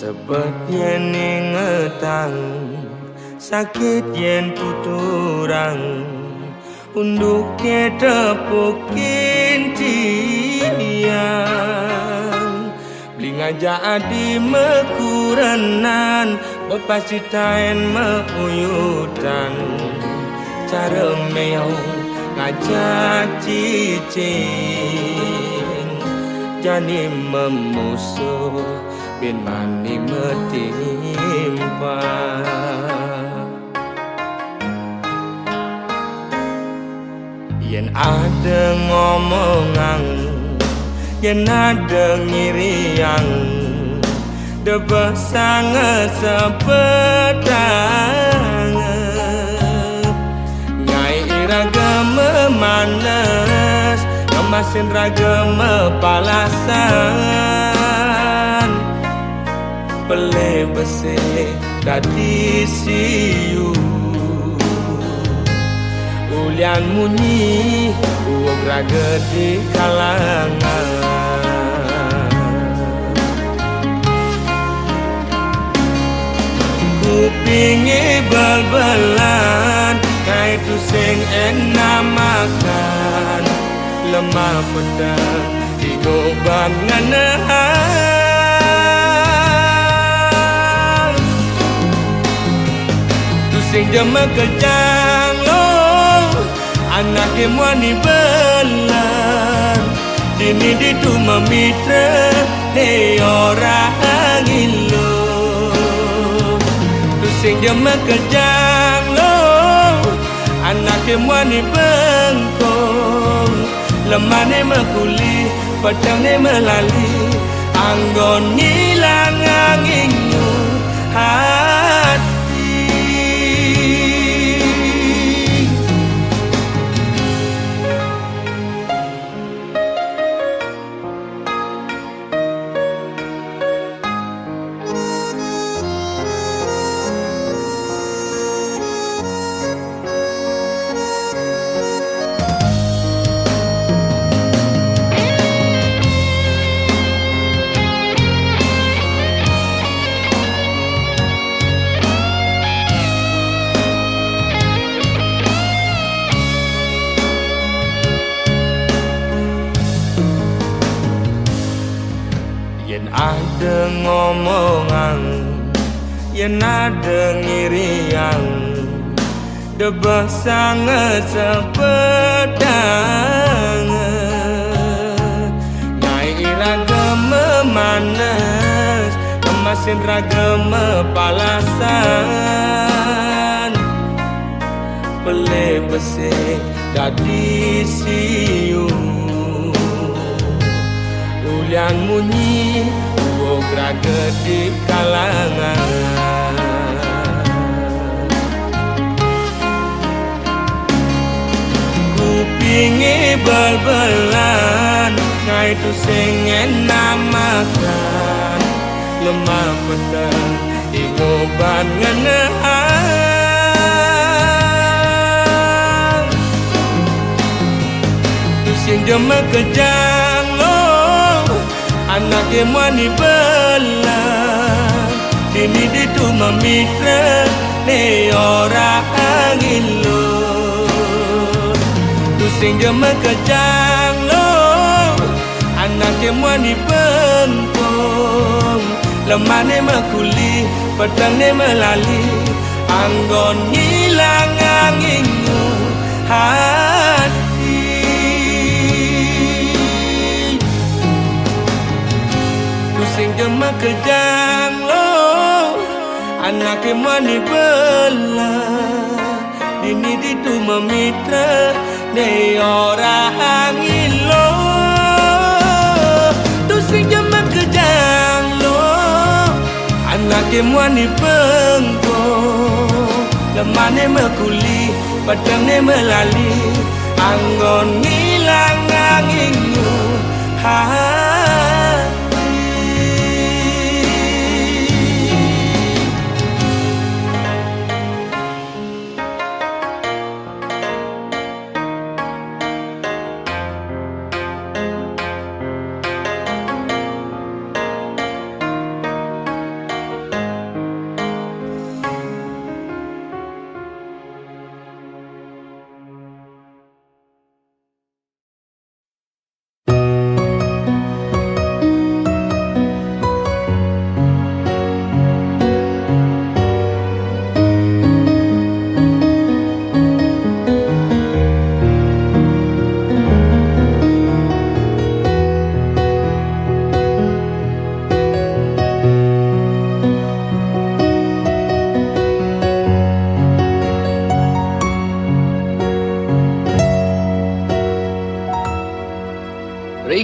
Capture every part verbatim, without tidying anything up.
Tebet yen ingetang, sakit yen tuturang, unduk ke tepukin tiang. Beli ngajak adi mekurenan, bepasitaen meuyutan. Cara meong ngajak cicing, jani memusuh bin mani metimpa. Yen ada ngomongang, yen ada ngiriang, debeh sanget sepetang. Ngai iraga memanes, ngemasin raga mepalasan. Pelih besih dadi siu. Ulian munyi uug raga di kalangan. Kupinge bal-balan, kai tusing enamakan. Lemah peteng, igo ban ngenehang. Tusing jema kejang lo, anake muani belan. Dini ditu memitra, ne orang ilo. Tusing jema kejang lo, anake muani bengkong. Lemah ne mekuli, peteng ne melali, anggon ngilang angingu hati. Yen ada ngomongang, yen ada ngiriang, debeh sanget sepedang. Ngai iraga memanes, ngemasin raga mepalasan. Pelih besih dadi siu. Ulian munyi uug raga di kalangan. Kupinge bal-balan, ngai tusing enamakan. Lemah peteng, igo ban ngenehang. Tusing jema kejang lo, anake muani belan. Dini ditu memitra, ne orang ilo. Tusing jema kejang lo, anake muani bengkong. Lemah ne mekuli, peteng ne melali, anggon ngilang angingu hati. Tusing jema kejang lo, anake muani belan. Dini ditu memitra, ne orang ilo. Tusing jema kejang lo, anake muani bengkong. Lemah ne mekuli, peteng ne melali, anggon ngilang angingu hati.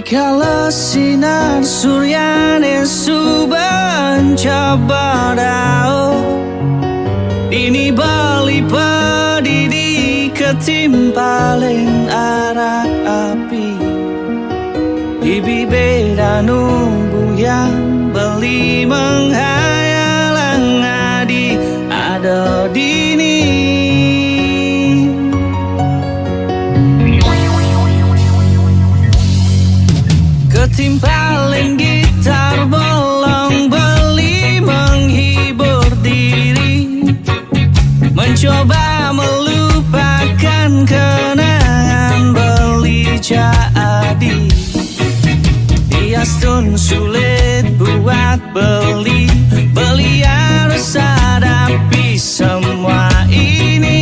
Kala sinar surya ne suba mencabar dau, dini beli padi di ketimpalen arak api. Di bibir danu buyan beli menghayal angadi ada dini. Ketimpalen gitar bolong beli menghibur diri, mencoba melupakan kenangan beli jadi. Diastun sulit buat beli, beli harus hadapi semua ini.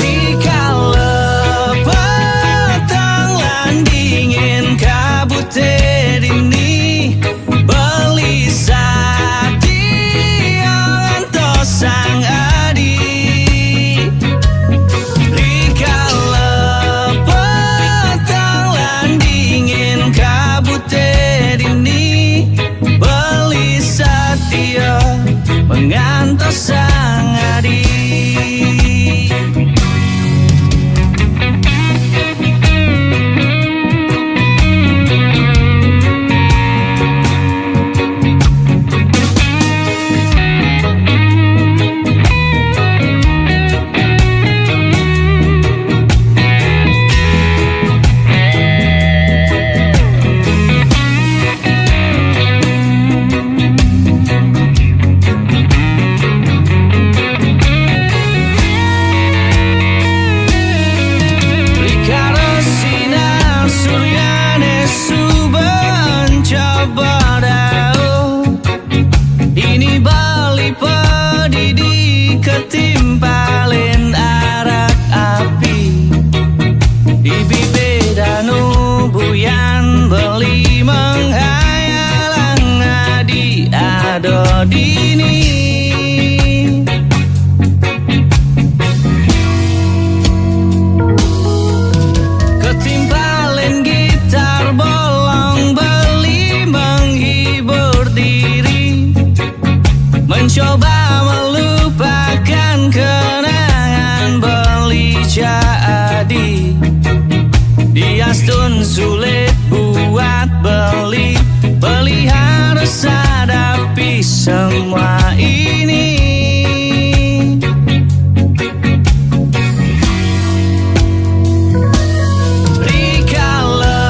Di kala petang lan dingin kabut te dini, beli satia ngantos sang adi. Di kala petang lan dingin kabut te dini, beli satia mengantos sang adi. Rikara sinar surya ne suba mencabar dau, dini beli padi di ketimpalen arak api. Di bibir danu buyan beli menghayal angadi ada dini. Ketimpalen gitar bolong beli menghibur diri, mencoba melupakan kenangan beli jadi. Diastun sulit buat beli, beli harus hadapi semua ini. Rikala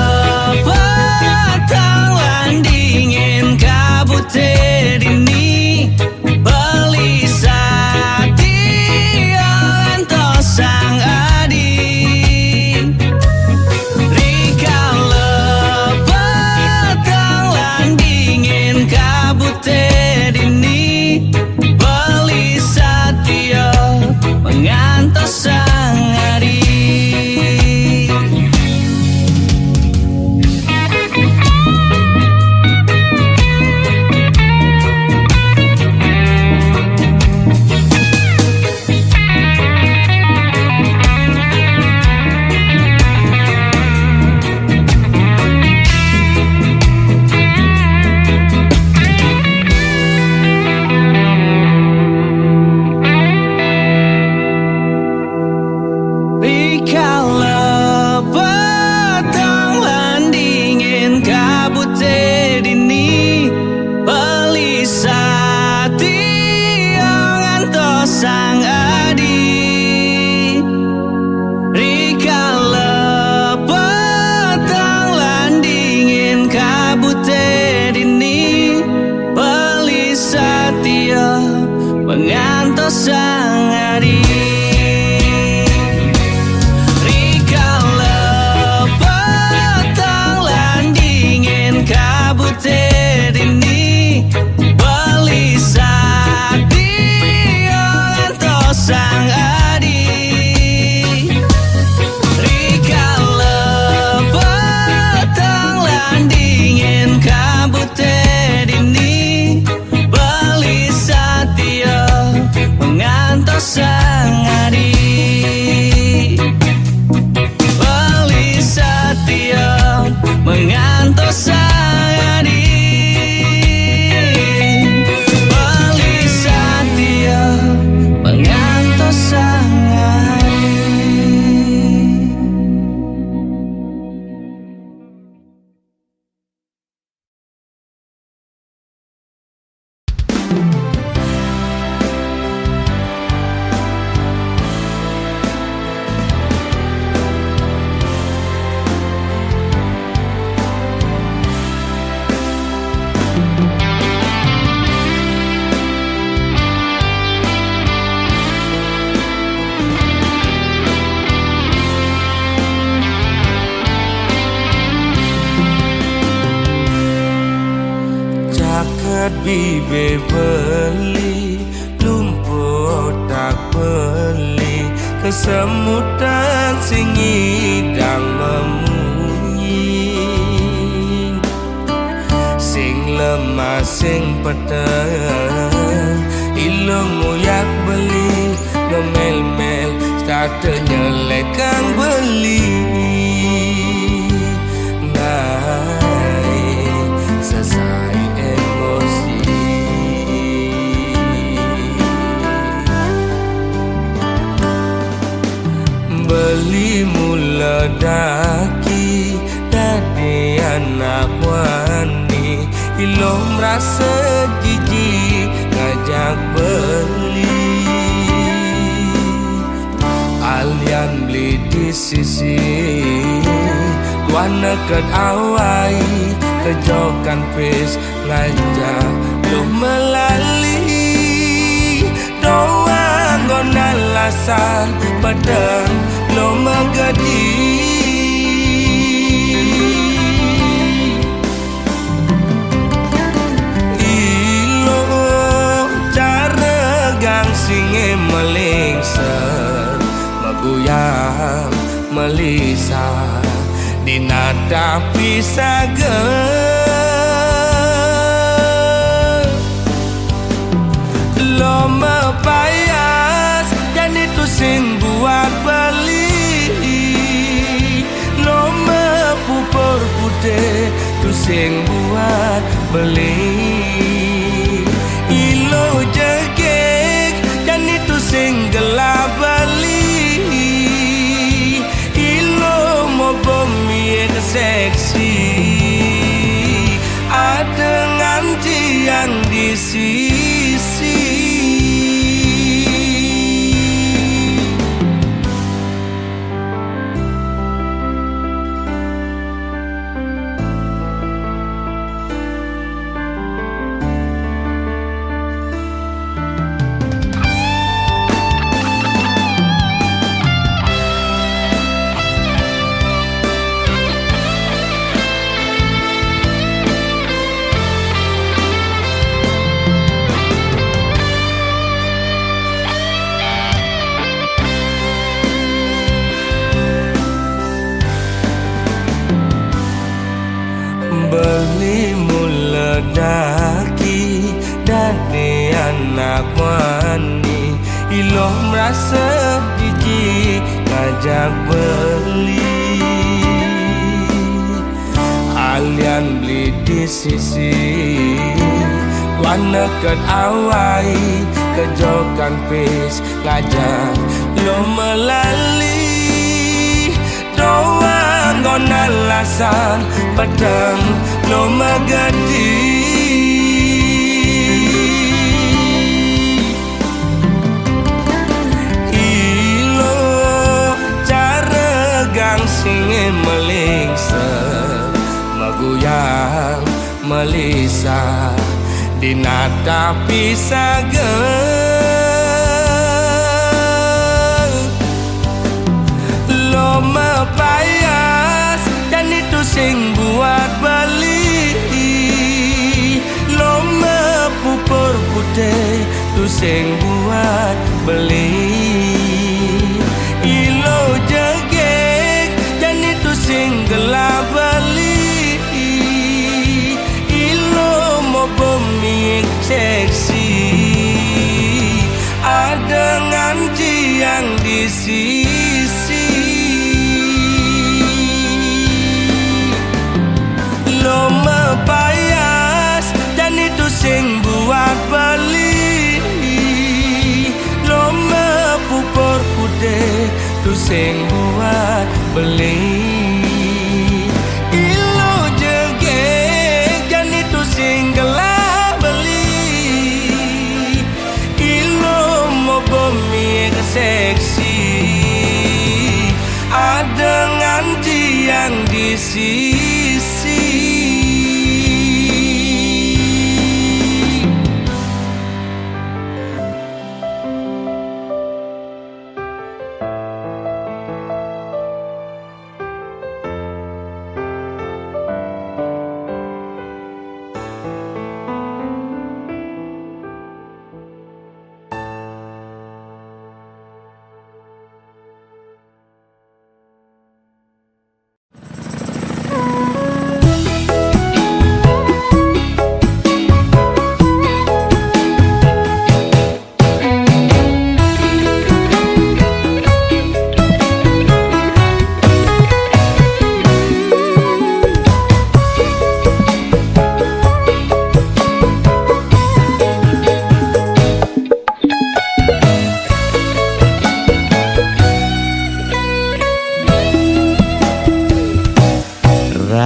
petang lan dingin kabut te dini, beli satia ngantos sang adi. Rikala petang lan dingin kabut te dini, beli satia mengantos sang adi. Rikala petang lan dingin kabut te dini, beli satia ngantos sang adi. Rikala petang lan dingin kabut te dini, beli satia mengantos sang adi. Rikala petang lan dingin kabut te dini, beli satia ngantos sang adi. Rikala petang lan dingin kabut te dini, beli satia mengantos Bibe beli, lumpuh otak beli, kesemutan sing ngidang memunyi. Sing lemah, sing peteng, ilung uyak beli, ngemel-mel, starte nyelekang beli. Ngai sesai emosi. Beli mula daki dadi anak wani, ilung rasa jijik ngajak beli. Alian beli di sisi, tuan neket awai, kejokan pis ngajak lu melali. Doang nggon alasan peteng lu megedi. Ilo cara gangsing melingser, meguyang melisa, di nata pisaga. Loma payas, jani tusing buat beli. Loma pupur putih, tusing buat beli. Ilo jegek, jani tusing gelap beli. Ilo mo bumi seksi, ada nganti yang di sisi. Beli mula daki dadi anak wani, ilo merasa jijik ngajak beli. Alian beli di sisi, tuan neket awai, kejokan pis ngajak lu melali. Doang nggon alasan peteng lu megedi. Ilo cara gangsing melingser, meguyang melisa, di nata pisaga. Loma payas, jani tusing buat beli. Loma pupur putih, tusing buat beli. Ilo jegek, jani tusing gelap beli. Ilo mo bumi seksi, ada nganti yang di sisi. Loma payas, jani tusing buat beli. Loma pupur putih, tusing buat beli. Ilo jegek, jani tusing gelap beli. Ilo mo bumi seksi, ada nganti yang di sisi.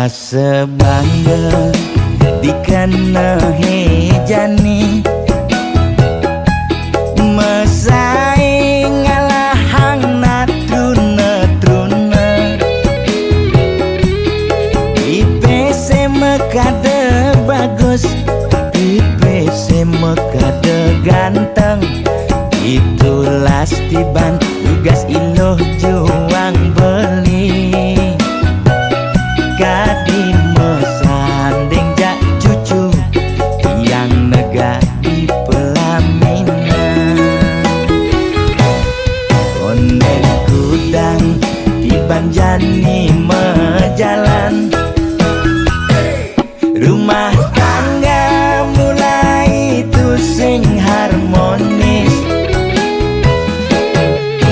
Sebangga dikena hejani, mesai ngalahang natruna-truna. Ipe se mekada bagus, ipe se mekada ganteng, itulah tiban tugas iluh juang beli. Kadi mesanding jak cucu, tiang negak di pelaminan. Onde kudang tiban jani mejalan, rumah tangga mulai tusing harmonis.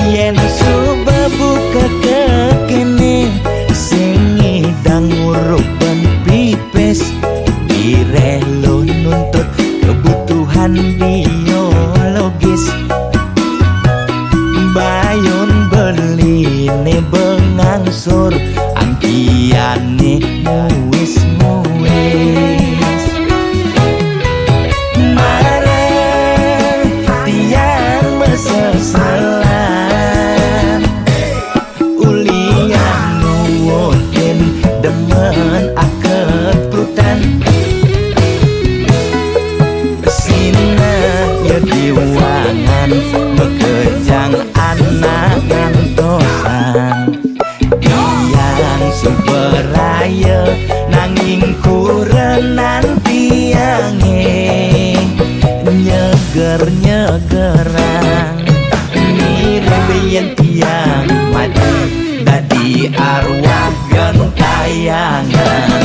Yen suba buka kekene, sing ngidang urup ban pipis, direh lo nuntut kebutuhan biologis. Bayun beline bengangsur, angkiane muis-muis. Mara tiang meseselan, ulian nuutin demen akeprutan. Sina ya diwangan, makejang anak ngantosan. Tiang suba raya, nanging kurenan tiange nyeger-nyegerang. Mirib yen tiang mati dadi arwah gentayangan,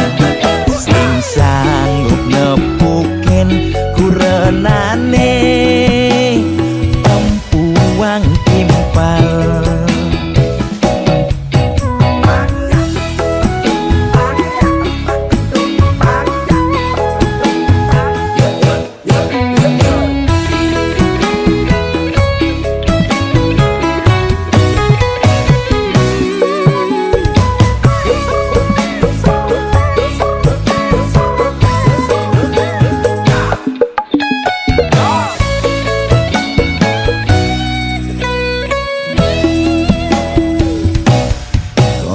sing sanggup nepukin kurenane empuang timpal.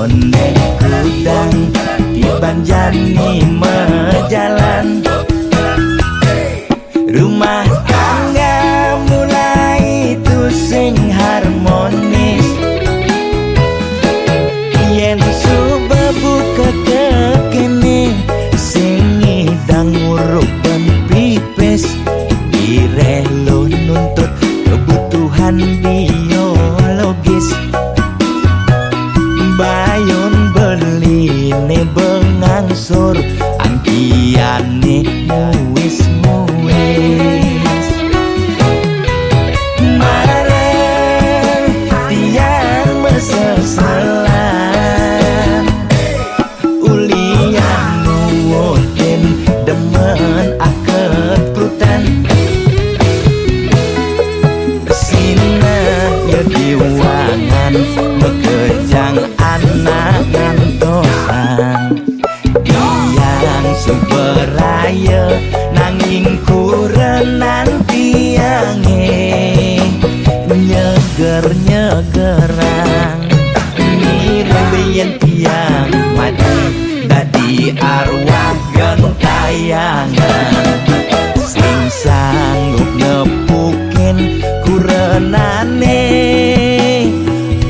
Onde kudang tiban jani mejalan, rumah tangga mulai tusing harmonis. Yen suba buka kekene, sing ngidang urup ban pipis, direh lo nuntut kebutuhan biologis. Bayun beline bengangsur, angkiane muis-muis. Mara tiang meseselan, ulian nuutin demen akeprutan. Sina ya diwangan, makejang anak ngantosan. Tiang suba raya, nanging kurenan tiange nyeger-nyegerang. Mirib yen tiang mati dadi arwah gentayangan, sing sanggup nepukin kurenane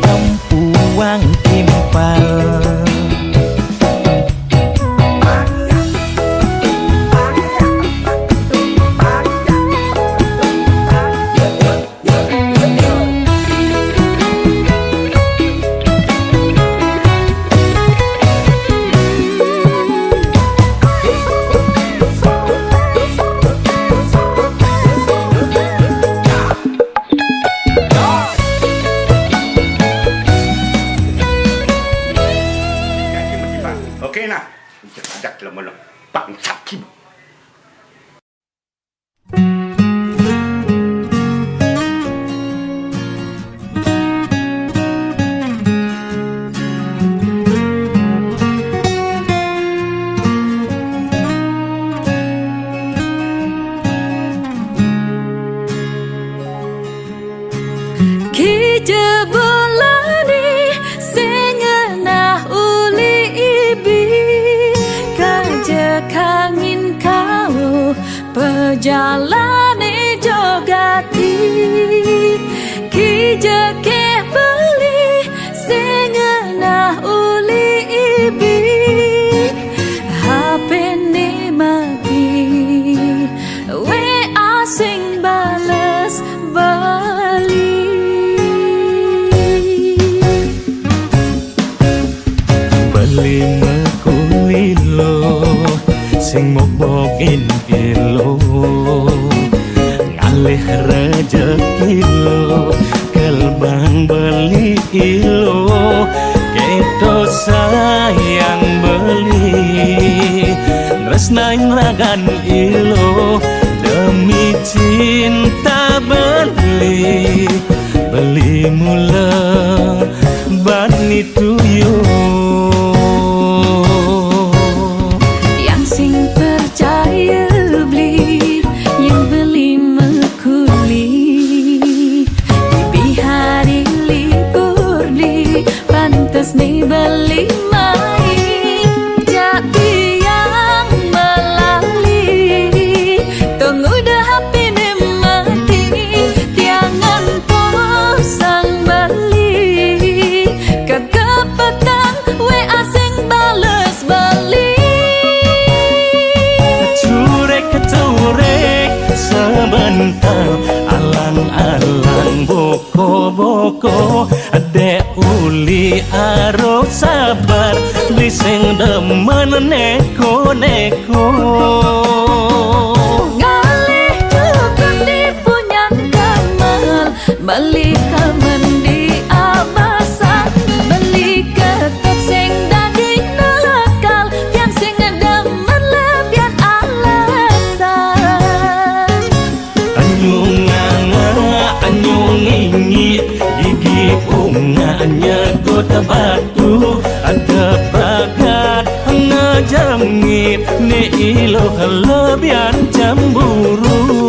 empuang timpal. Okey nah. Ajak dalam malam. Pak Sakim. Sing mok-mokin ilo, ngalih rejeki lo, kelbang beli ilo, keto sayang beli, tresnain ragan ilo, demi cinta beli, beli mula bani tuyo. Tiang sing percaya beli, yang beli mekuli. Di hari libur beli, pantes ni beli mai. Jak tiang melali, tunggu dah api ni mati. Tiang ngan posang beli, kekepetang W A sing bales beli. Curek-curek sebentar, alang-alang boko-boko, dek uli aro sabar, beli sing demen neko-neko. Ngalih cukup di punyan kamal, beli kamen di abasan, beli ketut sing daging nakal, tiang sing demen lebihan alasan. Anyung nganga, anyung ngingi, gigi bunga nyegot batu, ada pagat ngejengit, ni iloh lebihan cemburu.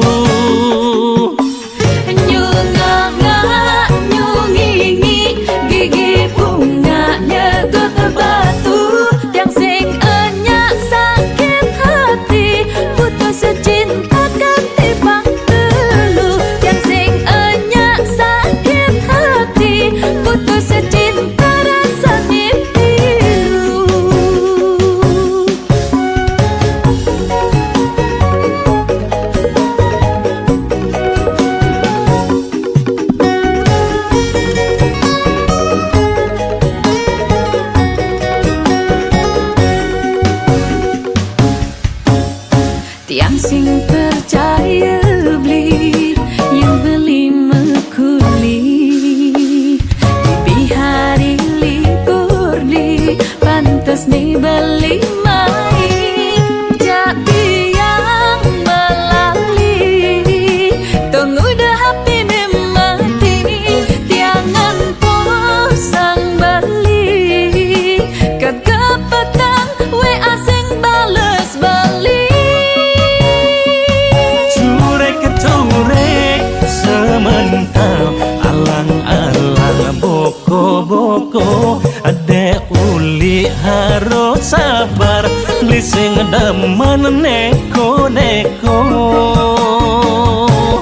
Nyunganga, nyungingi, gigi bunga nyegot batu, tiang sing enyak sakit hati, putus cinta kati pang telu, tiang sing enyak sakit hati, putus cinta rasa ni pilu. Tiang sing percaya beli, yang beli mekuli. Di hari libur beli, pantes ni beli mai. Jak tiang melali, tunggu dah api ni mati. Tiang ngan posang beli, kekepetang W A sing bales beli. Curek-curek semental, alang-alang boko-boko, dek uli haro sabar, beli sing demen neko-neko.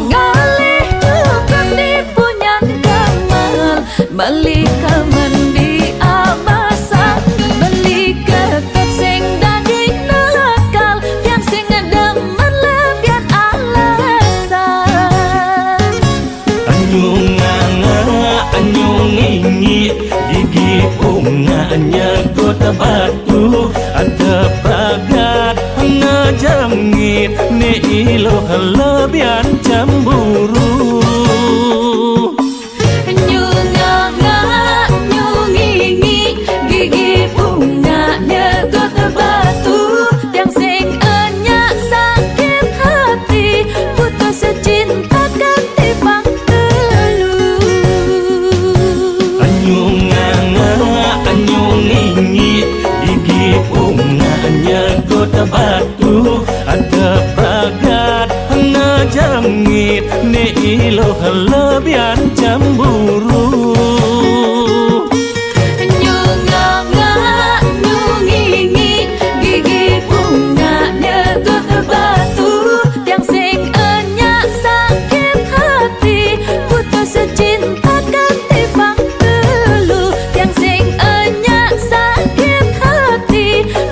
Ngalih cukup di punyan kamal, beli kamen di abasan, beli ketut sing daging nakal, tiang sing demen lebihan alasan. Anyung nganga, anyung ngingi, gigi bunga nyegot batu, ada pagat ngejengit, ni iloh lebihan cemburu. Nyunganga, nyungingi, gigi bunga nyegot batu, tiang sing enyak sakit hati, putus cinta kati pang telu. Nyunganga, nyungingi, gigi bunga nyegot batu, ada pagat ngejengit, ni iloh lebihan cemburu. Nyunganga, nyungingi, gigi bunga nyegot batu, tiang sing enyak sakit hati, putus cinta kati pang telu, tiang sing enyak sakit hati,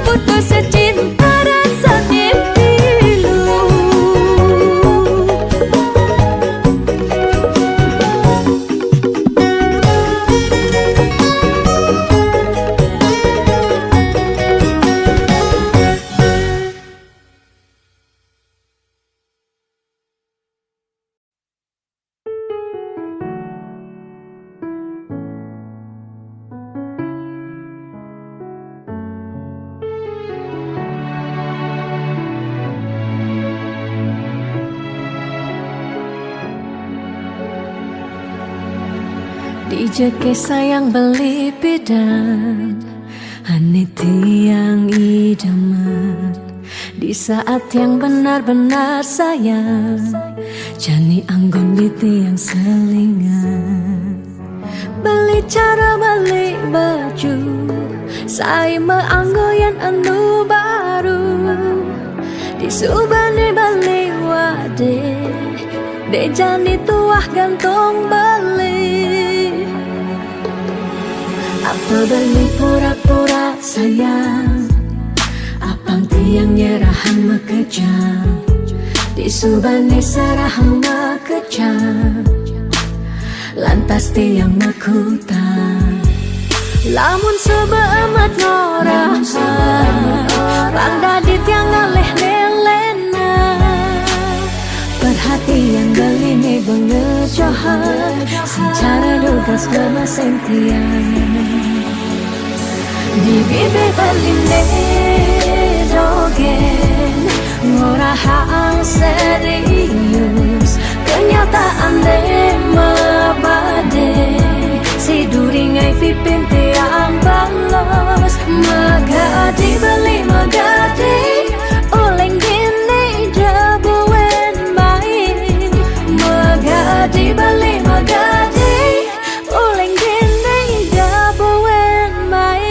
putus cinta rasa ni pilu. Jeke sayang beli pidan, ane tiang idaman. Di saat yang benar-benar sayang, jani anggon di tiang selingan. Beli cara beli baju, sai meanggo yan anu baru. Di subane beli wade, de jani tuah gantong beli. Apa beli pura-pura sayang, apang tiang nyerahang makejang. Di subane serahang makejang, lantas tiang makutang. Lamun sebab amat ngorahang, pang dadi tiang ngalih nelena. Perhatian beli ne bengejohan, secara lugas bemesen tiang. Di bibih beli ne dogen, ngorahang serius, kenyataan ne mabade. Si duri ngai pipin tiang balos, magadi beli magadi, uleng gini jabuen mai. Magadi beli magadi, uleng gini jabuen mai.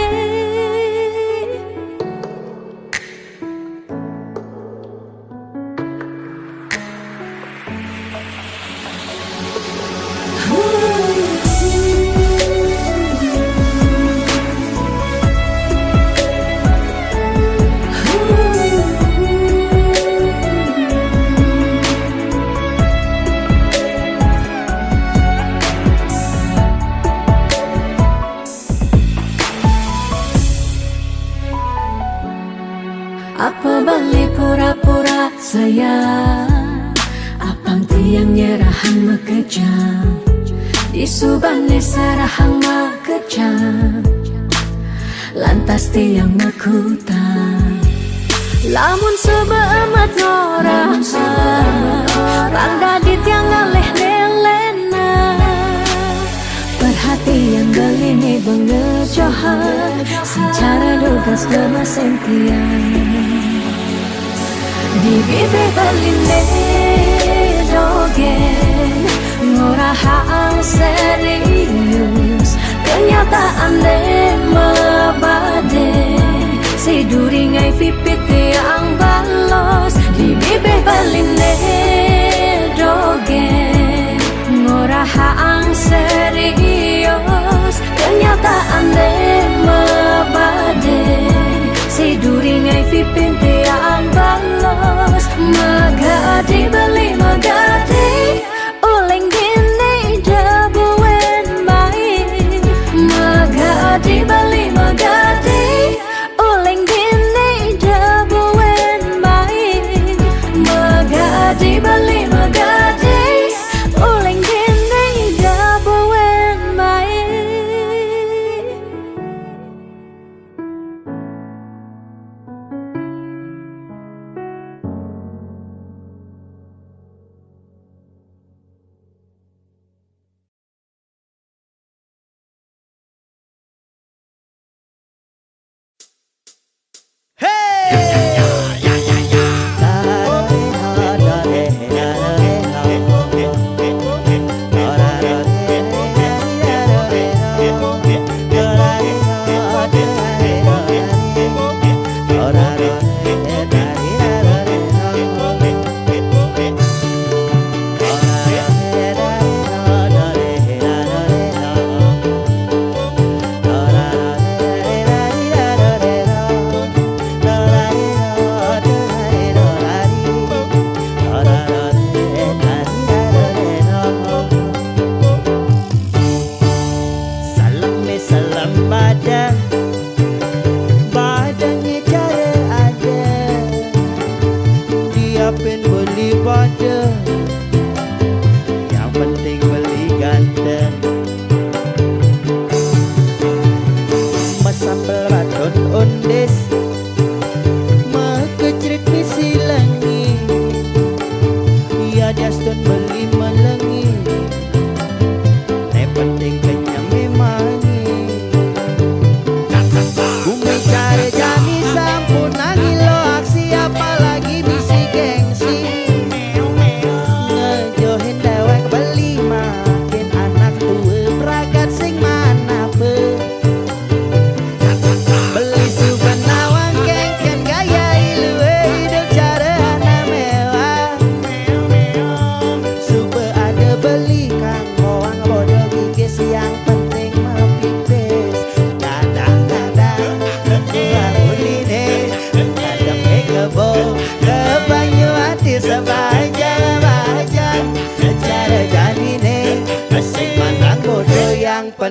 Apa beli pura-pura sayang, apang tiang nyerahang makejang. Di subane serahang makejang, lantas tiang makutang. Lamun sebab amat ngorahang, pang dadi tiang ngalih nelena. Perhatian beli ne bengejohan, secara lugas bemesen tiang. Di bibih beli ne dogen, ngorahang serius, kenyataan ne mabade. Si duri ngai pipit tiang balos, di bibih beli ne dogen, ngorahang serius, kenyataan ne mabade. Si duri ngai pipin tiang balos, magadi beli magadi, uleng gini jabuen mai. Magadi beli magadi, uleng gini jabuen mai. Magadi beli magadi, uleng gini jabuen mai. Salam, eh, salam badan, badannya cara ada. Dia pun beli badan, yang penting beli ganteng. Mesapel raton ondis, mekecrit misi lengi. Ia diastun beli melengi, ne penting kenyem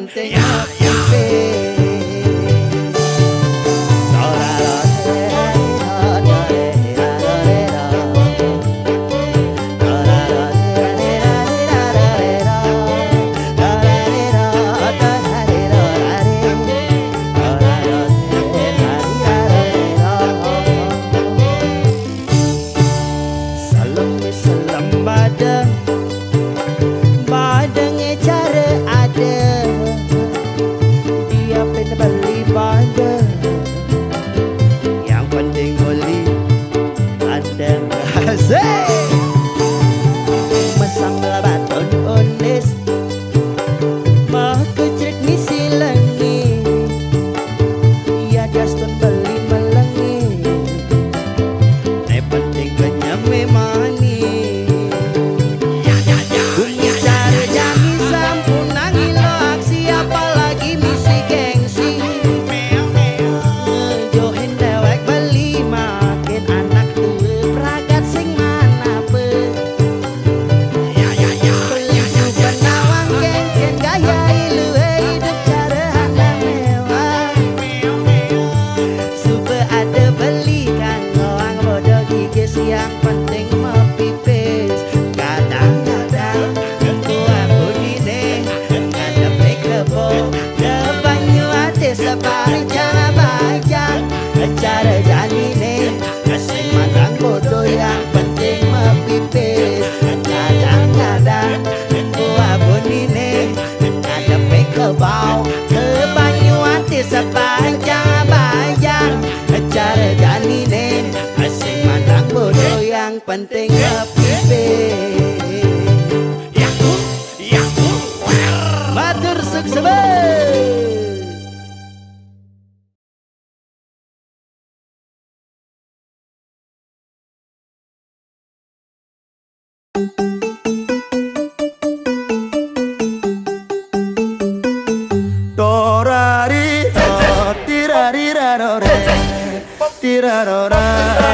Salem, salem badeng, badeng cara ada. Dia pun beli badeng, yang penting beli ada. Asik. Mesam labatun unis, mah kecrik misi lengi. Ya, Justin beli melengi. Ne penting kenyeme mani. Bumi cara jani sampun nangi lo aksi, apalagi misi gengsi. Johin dewek beli makin anak tua pragat sing manape. Peluncu penawang kengken gaya ilu hidup cara anak mewah. Suba ada beli kanggo wong bodo gigis, yang penting mepipis. Kadang-kadang tua bunine ngadepe kebo, ke banyu ate separing cara bajang. Cara janine sing mandang bodo, yang penting mepipis. Kadang-kadang tua bunine ngadepe kebo, ke banyu ate separing cara bajang. Cara janine sing mandang bodo, yang penting mepipis. Matur suksema. Torari, oh, tirari rarore. Tirarora,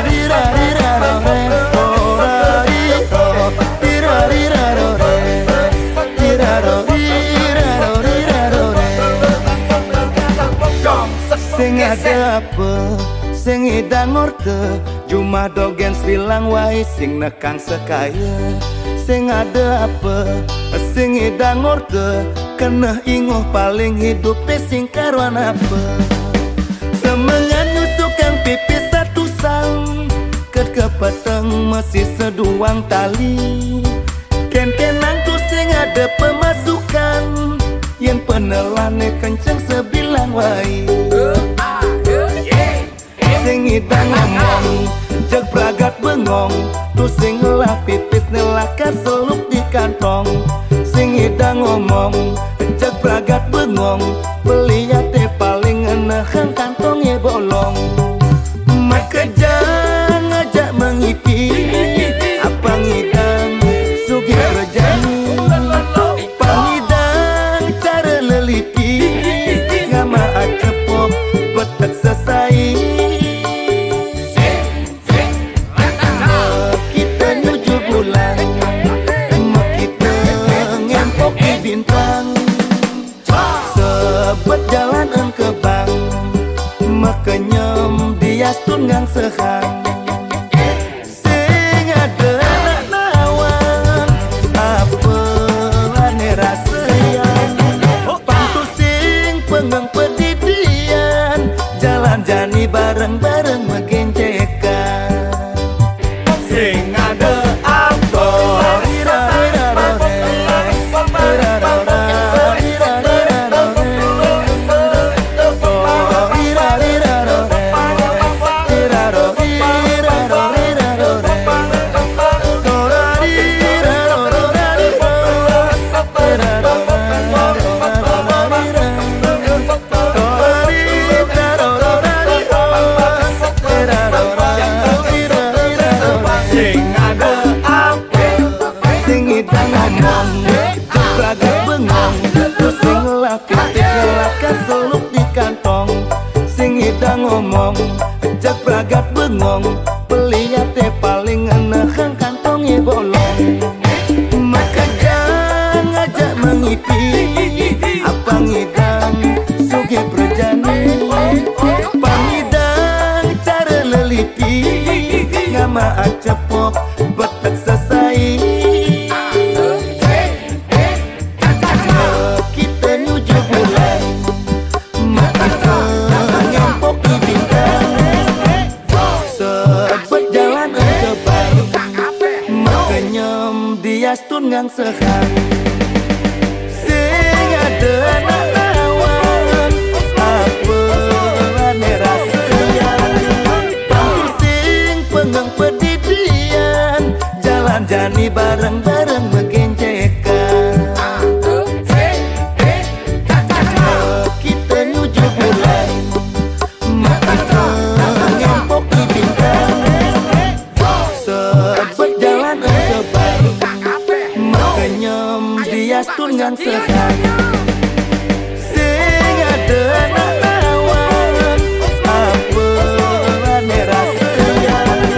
rirari rarore, torari, oh, tirari rarore, tirarori, rarori rarore. Sing ada apa, sing idang orte, jumah dogen sebilang wai sing nekang sekaya. Sing ada apa, sing idang orte, keneh inguh paling hidupe sing karuan apa. Semengan nyusukang pipis satu sang, ket kepeteng mesi seduang tali. Ken-kenang tu sing ada pemasukan, yen penelane kenceng sebilang wai. Sing idang ngomong, jeg pragat bengong, tu sing ngelah pipis nelakar seluk di kantong. Sing idang ngomong, jeg pragat bengong, beli ate paling ngeneheng kantonge bolong. Makejang ngajak mengipi, apa ngidang sugih rejani. Pangidang cara leliti, ngama acepok betek sesai. Kita nuju bulan, kita ngempoki bintang. Sebet jalan engkebang, mekenyem dias tun ngang sehang. Sing ada anak nawang, apa ane rasayan. Pang tu sing pengeng pedidian, jalan jani bareng-bareng megencekan. Sing ada apa? Sing ada apa? Sing idang ngomong, cepragat bengong, terus sing laki, laki seluk di kantong. Sing idang ngomong, cepragat bengong, beli ate paling ngeneheng kantonge bolong. Makejang ngajak mengipi, apa ngidang Ma'a cepok betek sesai. Kita nyuju bulan, mata ngempok di bintang. Sebet jalan engke bae, makenyem dias tun ngang sehat. Sing ade anak lawan, ape ane rasayan. Pangkul sing pengeng pedidian, jalan jani bareng-bareng megencekan. Kita nyuju bulan, mata ngempok di bintang. Sebet jalan engke bae, makenyem dias tun ngan sehat. Sing ade anak lawan, ape ane rasayan.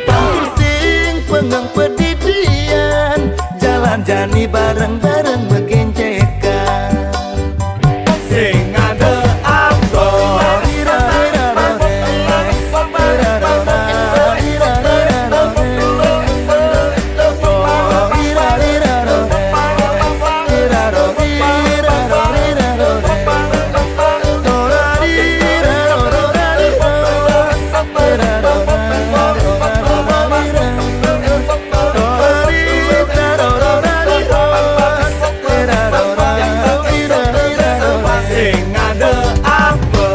Pangkul sing pengeng pedidian, jalan jani bareng-bareng megencekan. Sing ade ape? Sing ade ape?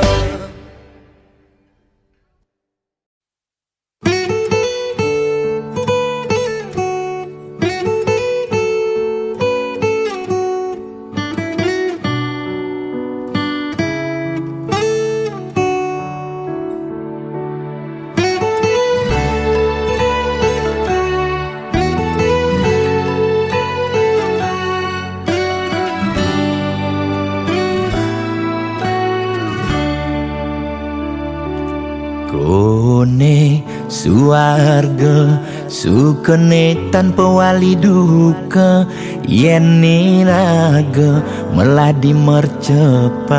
Kone suarga sukene tanpa wali duka, yen iraga meladi mercepada.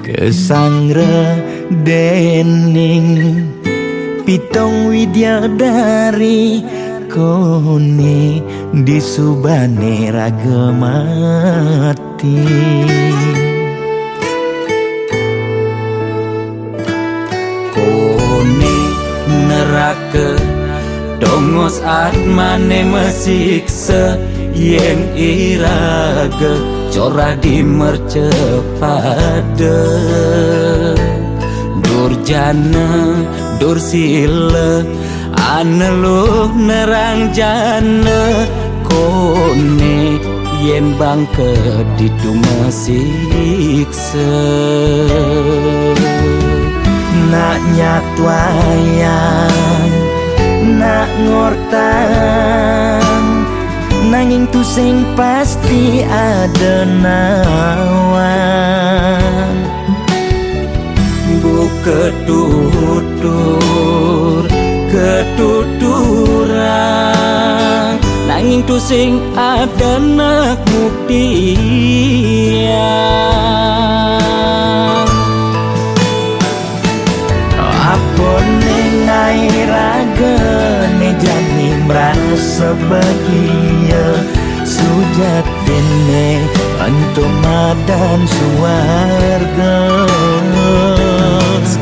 Kesanggra dening pitong widyadari, kone disubane raga mati. Kone neraka tongos atmane mesiksa, yen iraga corah di mercepada. Durjana dursila aneluh nerang jana, kone yen bangka ditu mesiksa. Nak nyatwayang, nak ngortang, nanging tusing pasti ada nawang. Buka tutur ketuturan, nanging tusing ada nak buktian. Apa ning ae ragane jani merasa bahagia, sujatine ento madan suarga.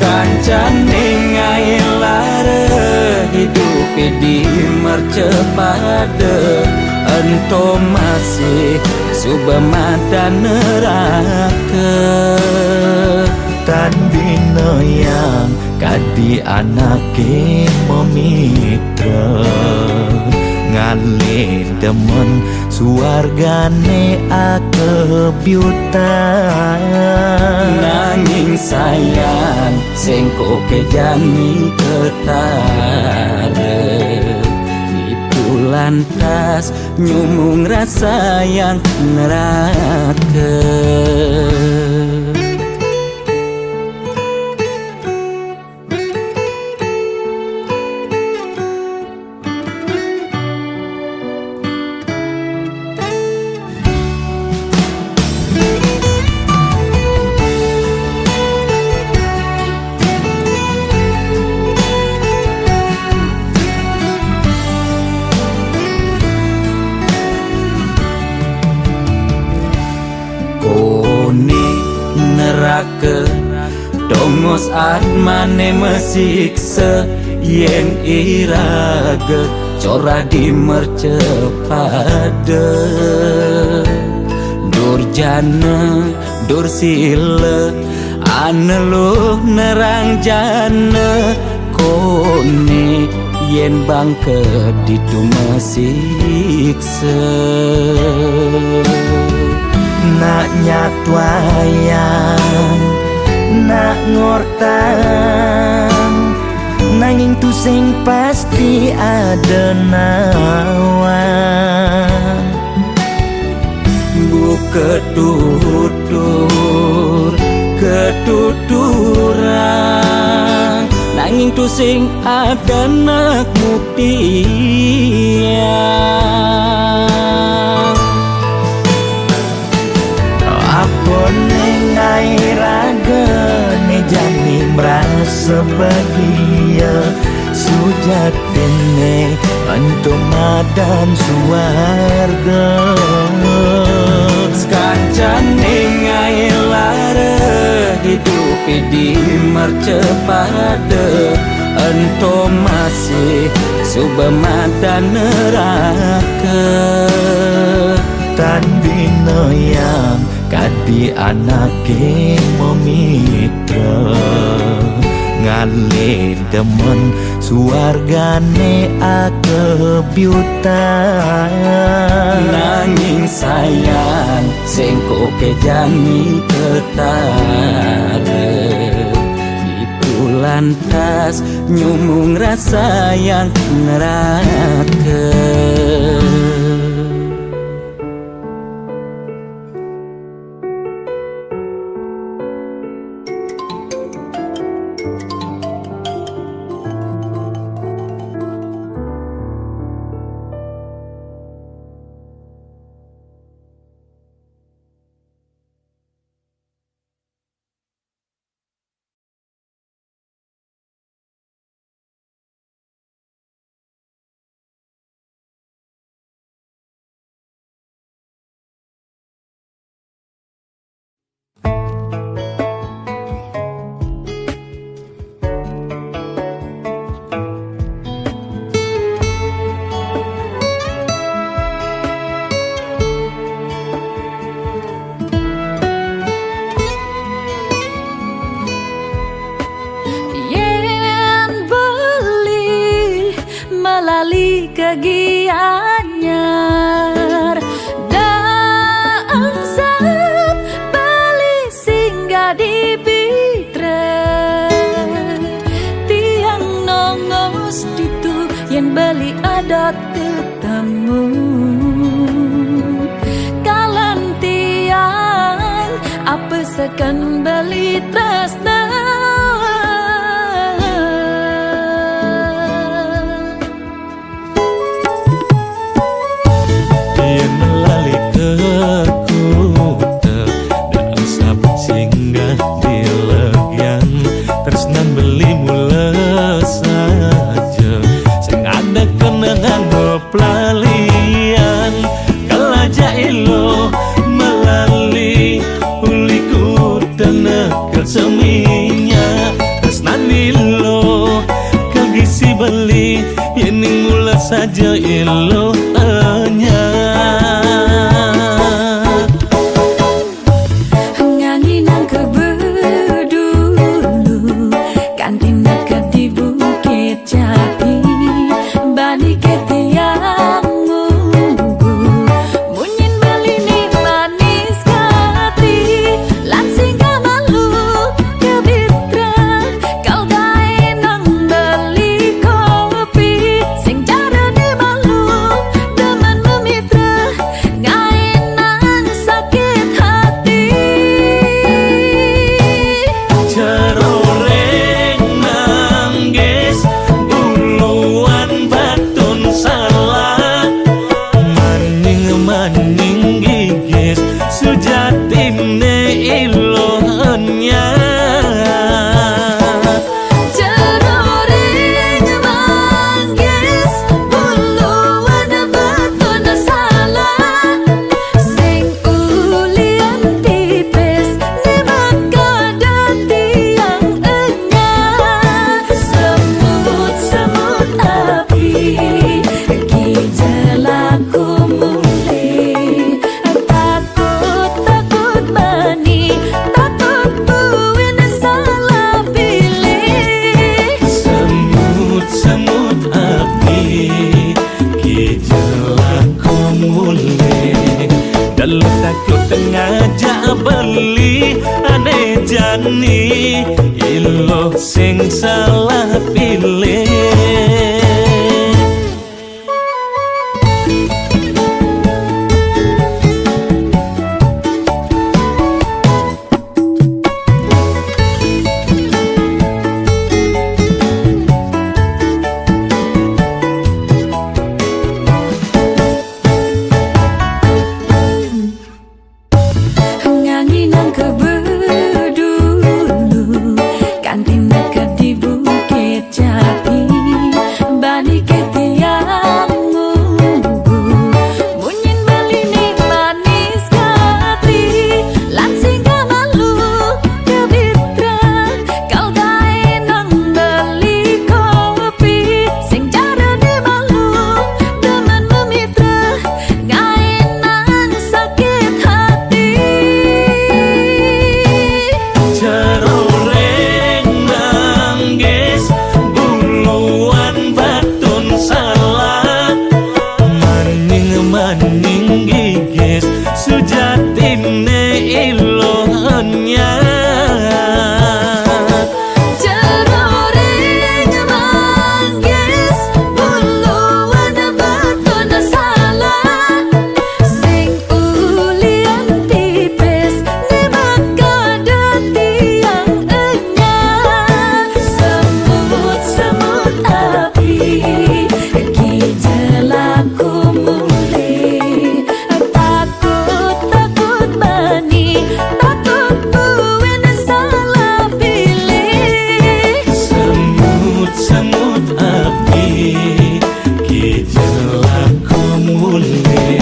Kancane ngae lara hidup di mercepada, ento masih suba madan neraka. Tan bina yang kadi anake memitra, ngalih demen suargane akebyutan. Nanging sayang, sengko ke jani ketara, itu lantas nyumung rasa yang neraka. Ke tongos atmane mesiksa, yen iraga corah di mercepada. Durjana, dursila, aneluh nerang jana, kone yen bangka ditu mesiksa. Nak nyatwayang, nak ngortang, nanging tusing pasti ada nawang. Buka tutur, ketuturan, nanging tusing ada nak buktian. Apa ning ae raga ne jani merasa bahagia, sujatine ento madan suarga. Sekancane ngae lara hidup di mercepada, ento masih suba madan neraka. Tan bina yang kadi anake memitra, ngalih demen suargane akebyutan. Nanging sayang, sengko ke jani ketara, itu lantas nyumung rasa yang neraka. Yen beli melali ke gianyar, dangsap beli singgah di Pitra. Tiang nongos ditu yen beli ada tetamu. Kalan tiang apa seken beli tresna. Yen melali ke kuta, dangsap singgah di legian, tresnan beli mula saja, sing ada kenangan beplalian. Kelaja ilo melali uli kuta nekel seminyak, tresnan ilo kegisi beli, yening mula saja ilo enya. Nganginang ke bedulu, kanti naka di Bukit Jati, bani ke tiang ngugu. Munyin beli ni manis kati, lan singgah malu ke Bitra, kal gae nang beli kopi, sing cara ni malu Jani ilo sing salah pilih. Ngangi nang kebedulu, kanti neked di Bukit Jati, bani ke tiang mubu, munyin beli ni manis kati, lansing kamalu kebitra, kal gae nang beli kopi, sing cara di malu, demen memitra, gae nang sakit hati. Ceroreng manggis buluan batun salah, maning-maning gigis sujatine ilo enya. Jeroring manggis buluan batun salah, sing ulian tipis nemak kada tiang enya. Semut-semut api, ki jelaku muli, takut-takut bani, takut buin salah pilih. Semut-semut api, ki jelaku muli,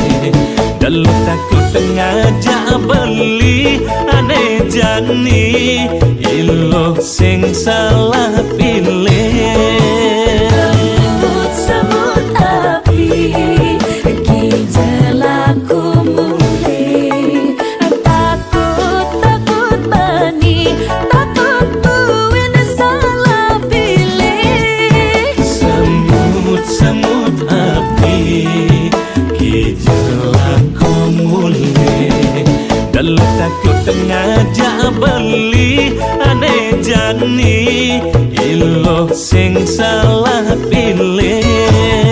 dalu takut ngajak beli, ane jani ilo sing salah pilih. Semut-semut api, ki jelaku muli, takut-takut bani, takut buin salah pilih. Semut-semut api, ki jelaku muli, dalu takut ngajak beli, ane jani ilo sing salah pilih.